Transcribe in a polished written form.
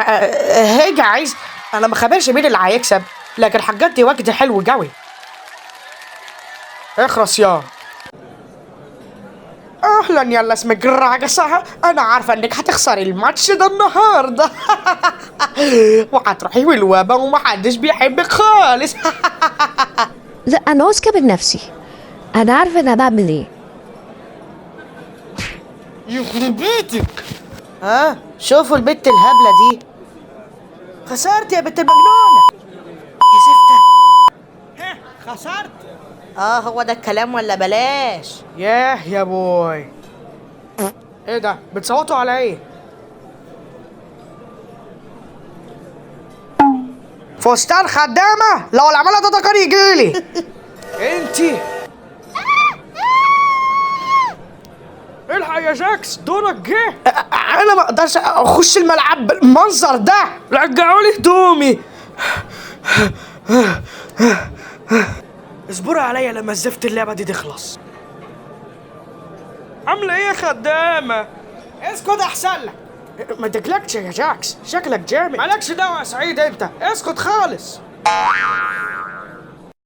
Hey guys، انا ما خبرش مين اللي هيكسب، لكن الحاجات دي وجد حلو قوي. اخرس يا اهلا، يلا اسمك راقصة. انا عارفه انك هتخسري الماتش ده النهارده وهتروحي والوبا ومحدش بيحبك خالص. لا، أنا واثقة من نفسي، أنا عارفة أنا بعمل إيه. يخرب بيتك. ها شوفوا البت الهبلة دي، خسرت يا بنت المجنونة يا زفته. خسرت. هو ده الكلام ولا بلاش؟ ياه يا بوي، ايه ده بتصوتوا على ايه؟ فستان خدامة لو العمالة ده كان يجيلي. انتي الحق يا جاكس، دورك جه. انا ما اقدرش اخش الملعب بالمنظر ده، رجعوا لي هدومي. اصبروا عليا لما الزفت اللعبة دي تخلص. عاملة ايه يا خدامة؟ اسكت احسن لك. ما تقلقش يا جاكس، شكلك جامد. مالكش دعوة يا سعيد، انت اسكت خالص.